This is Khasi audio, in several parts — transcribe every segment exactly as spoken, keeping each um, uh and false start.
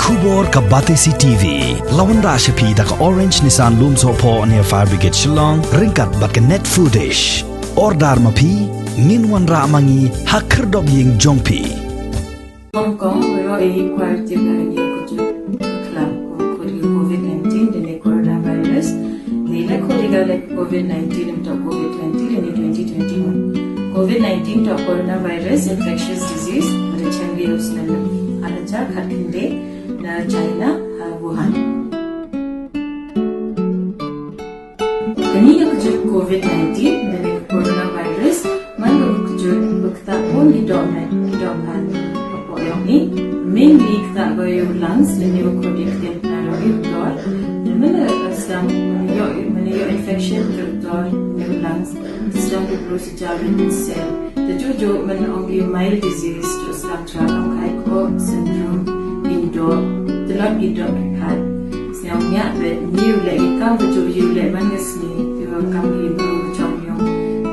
Khubor ka Batesi T V. La wanrah sha phi da ka Orange Nissan Lumsohphoh near Fire Brigade Shillong, ryngkat bad ka Net Foodish. Order ma phi, ngin wanrah ma ngi ha khyrdop ïing jong phi. Hong Kong, baroh i kwah tip na ka jingkyrkhu ka khlam ko COVID nineteen, da ne coronavirus. Ngi la khuid ïa ka leh COVID nineteen, ym toh COVID twenty, da ne twenty twenty-one. COVID nineteen toh coronavirus infectious disease, ba la shem ha u snem ar hajar khatkhyndai na China ha Wuhan. Kane ka kjut COVID nineteen, da ne coronavirus, man ka kjut ba ktah bun ki dohmet, ki dohphan hapoh ïong i. Mainly ktah ko ïa u lungs, da ne ba kut ïa ka ktien Pnar ïa u dor. Da ne mynta ka sdang, mynta ïoh, mynta ïoh infection ka dor, da ne u lungs. Sdang ka bru sa jaw rit sel. Te ju ju man ong ki mild disease, ju sdang chwa kam khai ko syndrome, indo, tlot ki doh ki phat. Sñiaw ñiah bad ñiew leh ki kam ba ju ïew leh man ka sngi, ki ba kam ki bru ba chong ñiong,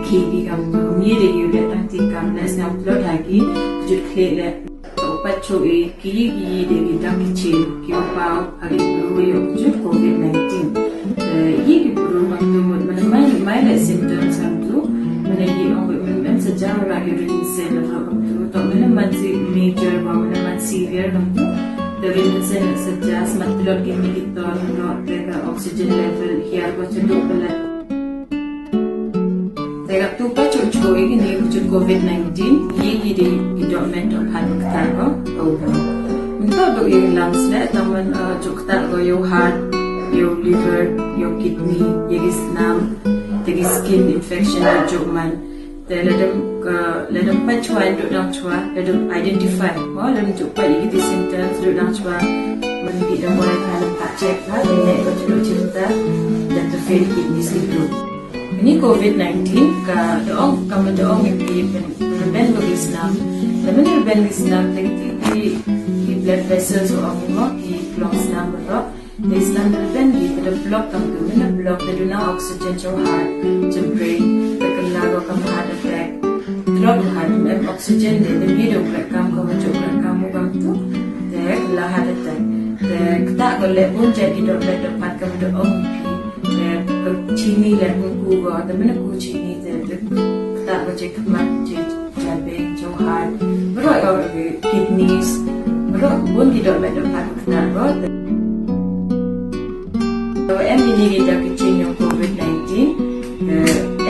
ki bi kam bru ñiew leh ïew leh tang ti kam leh sñiaw tlot ha ki, ju khleh leh. U pat chu i ki yi ki yi de ki dang ki chim, ki u paw ha ki bru ïoh kjut COVID nineteen. Te yi ki bru kam tu mut, man mai, mai le symptoms kam tu, man yi ong bad man sa jam ra ki rin sen la kam tu. To man man si major ba man man severe kam tu. Te rin sen sa jas mat tlot ki ni ki tor no te ka oxygen level hiar ko chedok pelat. Te ka tu pa chu chu i kini ku chu COVID nineteen, i ki di i dohmet dohphan ktah ko, over. Mynta do i lungs le, taman, uh, chu ktah ko ïa u heart, ïa u liver, ïa u kidney, ïa ki snam, te ki skin infection ïa u man. Te lada ka, lada pat chwa, do dang chwa, lada identify, mo, lada chu pat i ki di symptoms, do dang chwa, man ki da wai ka lam pat check, ha, te ne ko chu do chim ta, da te fail kidney syndrome. Ni COVID nineteen ka da ong, ka ma da ong ki pen, rben ko ki snam. Da men rben ki snam, te ki, ki, ki blood vessels ong mo, ki klong snam ko. Te snam rben ki, te da block kam tu, men block te du na oxygen cho heart, cho brain, te ka la ko kam heart attack. Block heart, em oxygen de, te bi do block kam ko, cho block kam mo kam tu, te ka la heart attack. Te kata ko le bun jait ki do block do pat kam da ong ki. Te ka chini le bun ku go, te men ku chini te, te kata ko je khmat je jabeng, jong heart, baroh ko kidneys, baroh bun ki dot met dot pat kata ko. Te em ini ki da ki chini COVID nineteen, te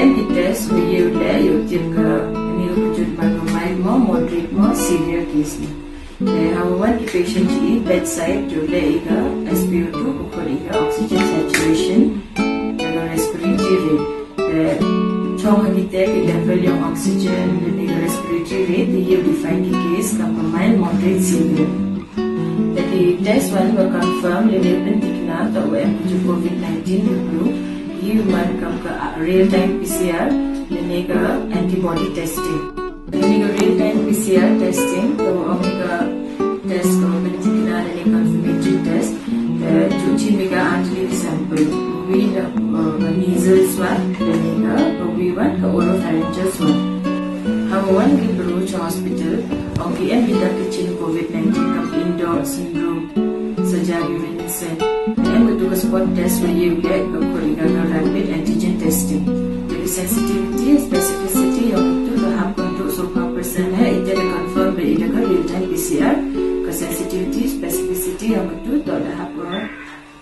em ki test, wi yu le, yu tip ka, ini ka kujut ba ka mild mo, moderate mo, severe case mo. Te ha wan ki patient i bedside, ju leh i ka S P O two, u khot i ka oxygen saturation, te ka respiratory rate. Te chong ha ki te ki level yong oxygen, lane ka respiratory rate, te ïoh define ki case kam ka mild, moderate, severe. Te ki test wan ba confirm, lane pynthikna, ta u em ju COVID nineteen ki bru, ïoh man kam ka real time P C R, lane ka antibody testing. Ini ka real time P C R testing, to ong ka test ka pynthikna lane confirmatory test, eh, ju chim ïa ka antigen sample. Wi da, eh, nasal swab, lane ka, wi wan ka oropharyngeal swab. Ha wan ki bru cha hospital, ong ki em ki da ki chim COVID nineteen kam Indore syndrome, sa jar urine sen. Em ka tu ka spot test wa ïa u leh ka khot ïa ka rapid antigen testing. Te ka sensitivity, specificity yong ka tu ka hap kumtu so ka percent ha, ita da confirm ba ita ka real time P C R. Ka sensitivity, specificity yong ka tu to da hap ka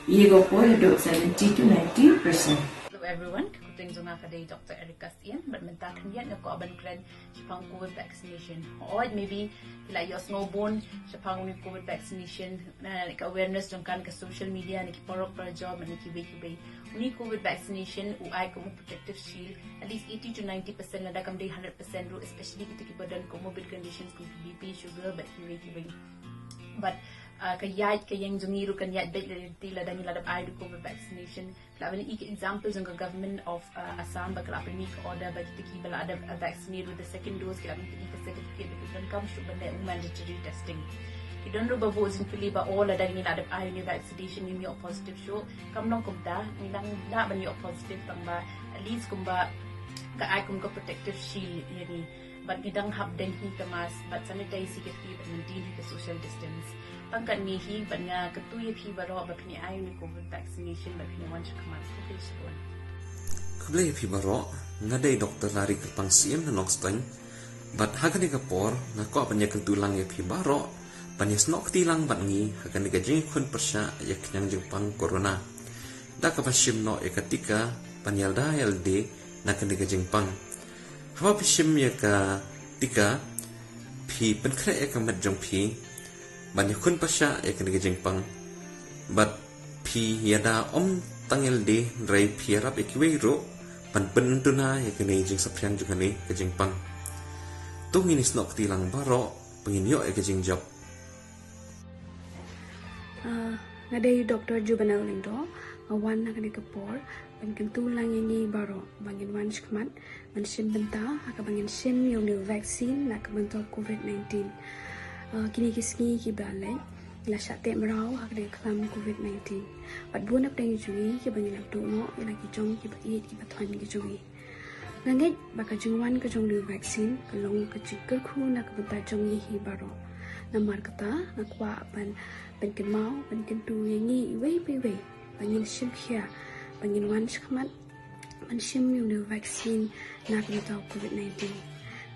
ïa ka poi haduh seventy to ninety percent. Hello everyone, ka kyrteng jong nga ka dei Doctor Erica Sien, bad mynta khyndiat nga kwah ban kren shaphang COVID vaccination. Hooid, maybe ki la ïohsngew bun shaphang une u COVID vaccination, na ka awareness jong ka, na ka social media, na ki paralok parajor, na kiwei kiwei. Une u COVID vaccination u ai kum u protective shield at least eighty to ninety percent, lada kam dei hundred percent ruh, especially kita kiba don comorbid conditions kum ki B P, sugar, bad kiwei kiwei. But, uh, ka ïaid ka ïeng jong ngi ruh kan ïaid beit lada, lada ngi la dep ai da u COVID vaccination. Ki la ban i ki example jong ka Government of, uh, Assam ba ki la pynmih ka order ba kita kiba la dep, uh, vaccinate with the second dose, ki la ban pynmih ka certificate ba ki donkam shuh ban leh u mandatory testing. Ki don ruh ba buh jingkylli ba, oh, lada ngi la dep ai une u vaccination ngim ïoh positive shuh. Kam long kumta, ngi dang lah ban ïoh positive tang ba at least kumba ka ai kum ka protective shield ïa ngi. Bad ngi dang hap deng hi ka mask, bad sanitize hi ka kti, bad maintain hi ka social distance. Tang katne hi, bad nga kyntu ïa phi baroh ba phin ïa ai ïa une u Covid vaccination, bad phin ïa wan shakhmat. Khublei shibun. Khublei ïa phi baroh, nga dei Doktor Larry Kyrpang Syiem na Nongstoiñ. Bad ha kane ka por, nga kwah ban ïa kyntu lang ïa phi baroh ban ïa snoh kti lang bad ngi ha kane ka jingïakhun pyrshah ïa ka jingpang corona da kaba shim noh ïa ka tika ban ïalada ïalade na kane ka jingpang. Haba phi shim ïa ka tika, phi pynkhreh ïa ka met jong phi ban ïakhun pyrshah ïa kane ka jingpang. Bad phi ïada ym tang ïalade, hynrei phi ïarap ïa kiwei ruh ban pynduna ïa kane ka jingsaphriang jong kane ka jingpang. To ngin ïa snoh kti lang baroh ba ngin ïoh ïa ka jingjop. Ah, nga dei Doktor Jubanel Lyngdoh, nga wan ha kane ka por ban kyntu lang ïa ngi baroh ba ngin wan shakhmat ban shim bynta ha kaba ngin shim ïa une u vaccine na ka bynta Covid nineteen. Ah, kine ki sngi kiba la leit, ngi la shah teh mraw ha kane ka khlam Covid nineteen. Bad bun na pdeng jong ngi kiba ngi la duh noh ïa la ki jong kiba ïeit kiba thoiñ ki jong ngi. Nga ngeit ba ka jingwan ka jong une u vaccine ka long ka jingkyrkhu na ka bynta jong ngi hi baroh. Namar kata nga kwah ban pynkynmaw, ban kyntu ïa ngi iwei pa iwei ba ngin shim khia, ba ngin wan shakhmat ban shim ïa une u vaccine na ka bynta Covid nineteen.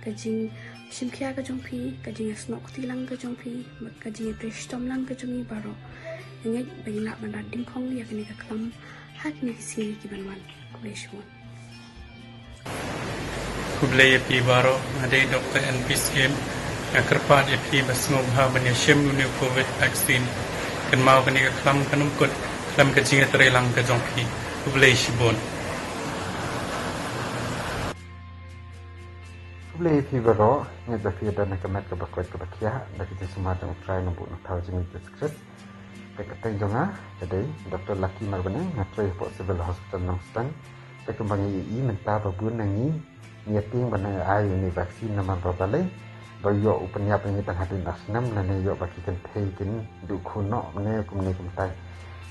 Ka jingshim khia ka jong phi, ka jingïasnoh kti lang ka jong phi, bad ka jingïatrei shitom lang ka jong ngi baroh, nga ngeit ba ngi lah ban rat dyngkhong ïa kane ka khlam ha kine ki sngi kiban wan. Khublei shibun. Khublei ïa phi baroh, nga dei Doktor N P Syiem, nga kyrpad ïa phi ba sngewbha ban ïa shim une u Covid vaccine. Kynmaw kane ka khlam kan ym kut khlem ka jingïatrei lang ka jong phi. Khublei shibun. Khublei ïa phi baroh, ngeit ba phi don ha ka met kaba koit kaba khiah da ka jingsumar jong U Trai Nongbuh Nongthaw jong ngi Jisu Khrist. Ka kyrteng jong nga ka dei Doktor Lucky Marbaniang, nga trei hapoh Civil Hospital Nongstoiñ. Te kumba ngi ïohi mynta ba bun na ngi ngi ïa tieng ban ai une u vaccine namar ba balei ba ïoh u pynïap ïa ngi tang hadien ar snem lane ïoh ba ki kynthei kin duh khun noh ne kumne kumtai.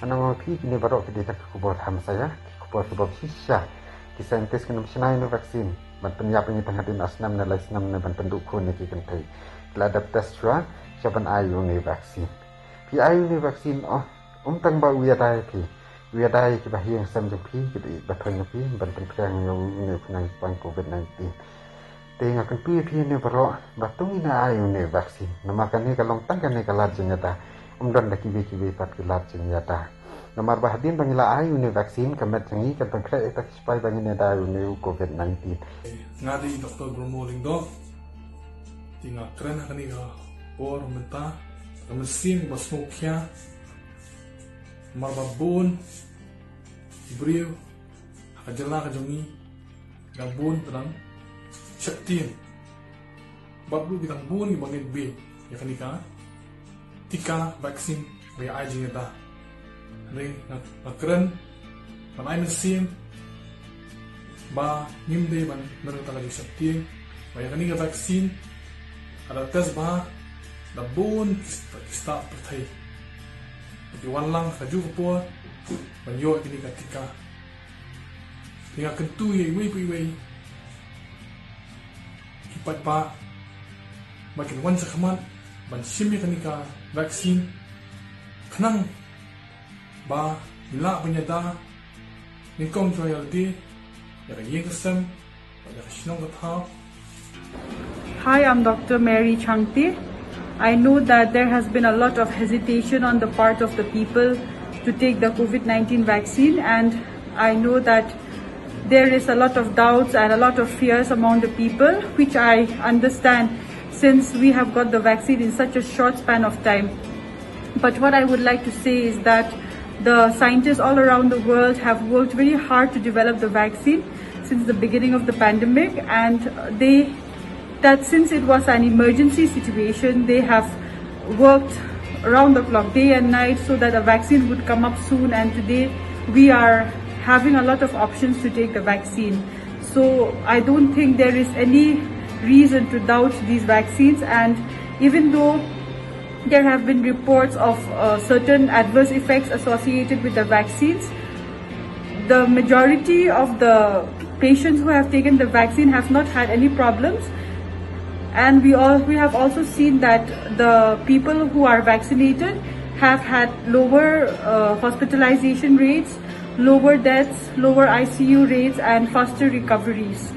Nga ong ïa phi kine baroh ki dei tang ki khubor ha masa ïa, ki khubor kiba shisha. Ki scientist kin ym shna ïa une u vaccine ban pynïap ïa ngi tang hadien ar snem ne lai snem ne ban pynduh khun ïa ki kynthei. Ki la dep test shuwa sha ban ai une u vaccine. Phi ai une u vaccine, oh, ym tang ba u ïada ïa phi, u ïada ïa kiba ha ïing ha sem jong phi, kiba ïeit ba thoiñ ïa phi, ban pynphriang ïa une u khnang jingpang Covid nineteen. Te nga kyntu ïa phi ne baroh ba to ngin ai une u vaccine. Namar kane ka long tang kane ka lad jingïada. Ym don da kiwei kiwei pat ki lad jingïada. Namar ba hadien ba ngi la ai une u vaccine, ka met jong ngi kan pynkhreh ïa kita ki sipai ba ngin ïada ïa une u Covid nineteen. Nga dei Doktor Bromo Lyngdoh. Te nga kren ha kane ka por mynta, ka mynsiem ba sngewkhia. Namar ba bun ki briew ha ka jylla ka jong ngi, dang bun, dang sheptieng. Bad ruh ki dang bun kiba ngeit bha ïa kane ka tika, vaccine ba ïa ai jingïada. Hynrei nga, nga kren ban ai mynsiem ba ngim dei ban don kata ka jingsheptieng ba ïa kane ka vaccine, lada test bha, da bun ki st-, ki stad pyrthei ki wan lang ha kajuh ka por ban ïoh ïa kane ka tika. Te nga kyntu ïa iwei pa iwei ki paidbah ba kin wan shakhmat ban shim ïa kane ka vaccine, khnang ba ngin lah ban ïada nyngkong jong ngi ïa lade, ïa ka ïing ka sem, ïa ka shnong ka thaw. Hi, I'm Doctor Mary Changte. I know that there has been a lot of hesitation on the part of the people to take the Covid nineteen vaccine, and I know that there is a lot of doubts and a lot of fears among the people, which I understand since we have got the vaccine in such a short span of time. But what I would like to say is that the scientists all around the world have worked very hard to develop the vaccine since the beginning of the pandemic, and they, that since it was an emergency situation, they have worked around the clock, day and night, so that a vaccine would come up soon. And today we are having a lot of options to take the vaccine. So I don't think there is any reason to doubt these vaccines. And even though there have been reports of uh, certain adverse effects associated with the vaccines, the majority of the patients who have taken the vaccine have not had any problems. And we all we have also seen that the people who are vaccinated have had lower uh, hospitalization rates, lower deaths, lower I C U rates, and faster recoveries.